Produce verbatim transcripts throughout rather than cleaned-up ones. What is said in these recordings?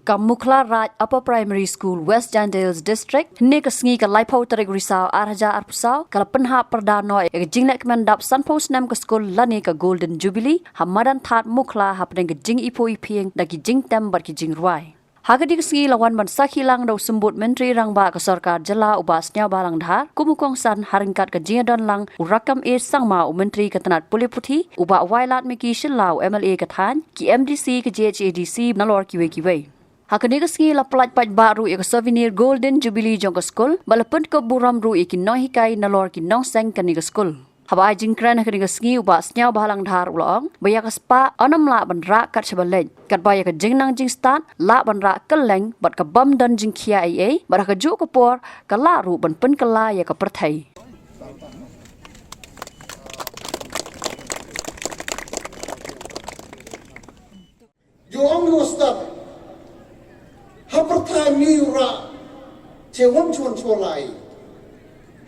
Ka Mukhla Raj Upper Primary School, West Jaintia Hills District, hynne ka sngi ka laiphew tarik Risaw ar hajar arphew saw, ka la pynhap pyrda noh ïa ka jinglehkmen dap sanphew snem ka skul lane ka Golden Jubilee ha madan Thad Mukhla hapdeng ka jingïapoh ïaphieng da ki jingtem bad ki jingrwai. Ha kane ka sngi la wan ban sakhi lang da u Symbud Myntri Rangbah ka Sorkar Jylla u Bah Sniawbhalang Dhar, kum u kongsan ha ryngkat ka jingïadon lang u Rakkam A Sangma u Myntri ka tnat pule puthi, u Bah Wailadmiki Shylla u M L A ka thaiñ, ki M D C ka J H A D C nalor kiwei kiwei. Ha kane ka sngi la pyllait paidbah ruh ïa ka souvenir Golden Jubilee jong ka skul, bad la pynkup burom ruh ïa ki nonghikai nalor ki nongseng kane ka skul. Haba ai jingkren ha kane ka sngi u Bah Sniawbhalang Dhar u la ong ba ïa ka spah yn ym lah ban rah kat shaba leit, katba ïa ka jingnang jingstad lah ban rah kylleng bad ka bym don jingkhia ei ei, bad ha kajuh ka por ka lah ruh ban pynkylla ïa ka pyrthei. Ju ong u stad. Ha pyrthei mi u rah che wan chon cholai.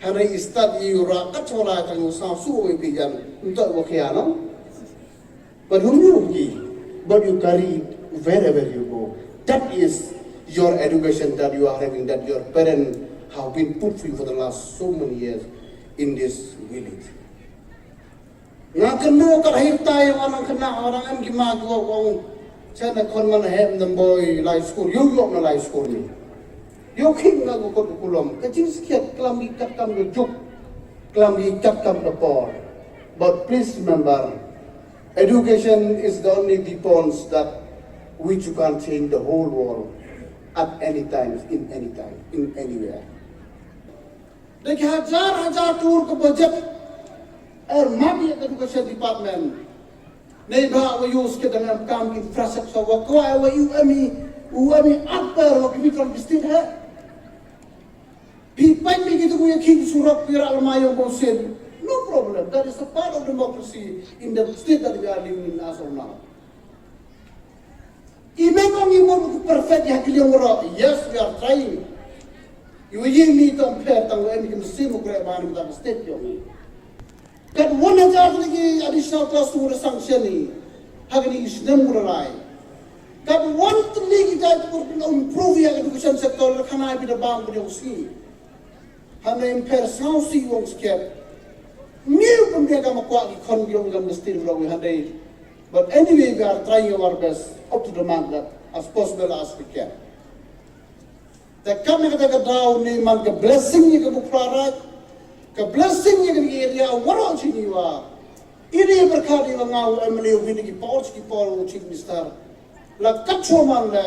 Hynrei i stad i u rah kat cholai tang u saw su i pi jan. Nto wa khia no. But who knew ye? But you carry it wherever you go. That is your education that you are having, that your parents have been put for you for the last so many years in this village. Nga kynmaw ka hir tai ïa nga nang kynmaw ïa nga em ki ma ki wa ong. Sa na khon man hem dam boy lai school, ïoh ïoh na lai school ni. Ïoh khim nga ko kot ko kulom. Ka jingskhiat klam ki kat kam ka juk. Klam ki kat kam ka por. But please remember, education is the only weapons that which you can change the whole world at any time, in any time, in anywhere. Da ki hajar hajar klur ka budget er map ïa ka education department. Nei ba wa use ki dang em kam ki infrastructure wa kwah wa u em i, u em i upper wa ki mitron ki state he. Pi pait mi ki tu ya ki surok pi rak lamai yong bong sin. No problem. That is a part of democracy in the state that we are living in as of now. I mem ong i mut u perfect ïa ki liang ro. Yes, we are trying. I wa ïing mi tong pher tang wa em ki machine u kre ban tang state yong i. Kat wan hajar tylli ki additional classroom u da sanction i. Ha kani i snem u da lai. Kat wan tylli ki jait pur pun improve ïa ka education sector la khana i bi da bang ku dei u si. Hana im pher saw si wong skep. Ngi u pynbia ka ma kwah ki khon ki ong ka mesti ro wi hande. But anyway, we are trying our best up to the mark that as possible as we can. Te kam ïa kata ka daw ni man ka blessing ïa ka Bukhla Raj. Ka blessing ïa ka area waroh chi ni wa. Ini berkat ïa nga u M L A u bini ki power chi ki power u chief minister. La kat chwa man le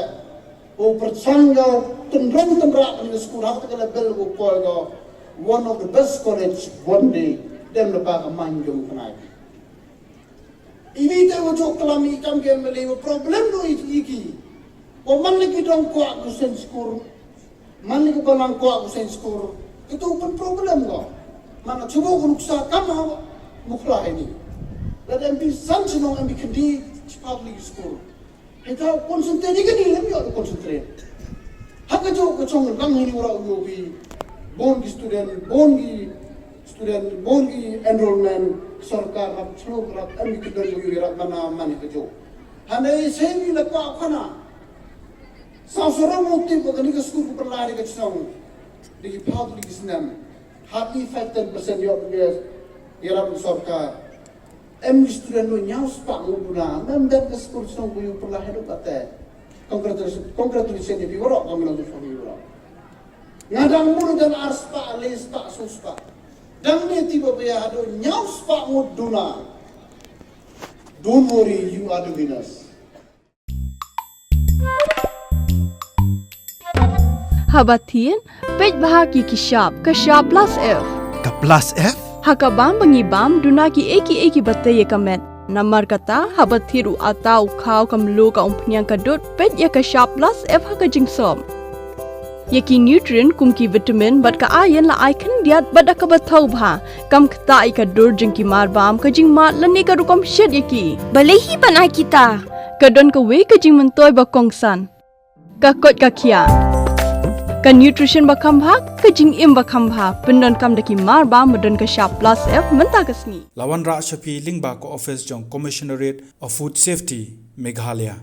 u pyrchang ïa u tynrong tynrah ka skul ha kata ka level u poi ïa one of the best college one day. Dem le ba ka man jong ka nai. Ini te u jok klam i kam ke M L A u problem do i ki. Ko man le ki dong kwah ku sen skul. Man le ki balang kwah ku sen skul. Itu pun problem ko. Mana chuba ku nuksa kam ha Mukhla ini. La dem bi san chnong em bi kendi chi public school. Ita concentrate ni kani lem yo concentrate. Ha ka jok ka chong lang hini ura u bi. Bon ki student, bon ki student, bon ki enrollment, sorkar rap chlo rap em ki don yu rap mana mana ka jok. Hane sei ni la kwa khana. Sa sorong mo ti ko kani ka school ku pala ri ka chong. Di ki phaw di ki snem. Hardly five ten percent ïoh P B S ïarap na sorkar. Em student lo ñiaw spah ngut duna. Mem dep ka school song ku yu perlah hidup ate. Congratulations, congratulations ïa phi waroh ka mena tu phi waroh. Nga dang mur dan ar spah, le spah, so spah. Dang ne ti ba ya hado ñiaw spah ngut duna. Don't worry, you are the winners. Haba thied, peit bha ki ki shap, ka shap plus F. Ka plus F? Ha ka bam ba ngi bam, duna ki ei ki ei ki ba tei ïa ka met. Namar kata, haba thied u ata u khaw ka mluh ka umphniang ka dud, peit ïa ka shap plus F ha ka jingsop. Ïa ki nutrient kum ki vitamin bad ka iron la ai khyndiat bad da kaba thaw bha. Kam ktah ïa ka dur jong ki mar bam, ka jingmad lane ka rukom shet ïa ki. Balei hi ban ai kita? Ka don kawei ka jingmyntoi ba kongsan. Ka koit ka khiah. Ka nutrition ba kham bha, ka jingim ba kham bha. Pyndonkam da ki mar bam ba don ka shap plus F mynta ka sngi. La wanrah sha phi lyngba ka office jong Commissionerate of Food Safety, Meghalaya.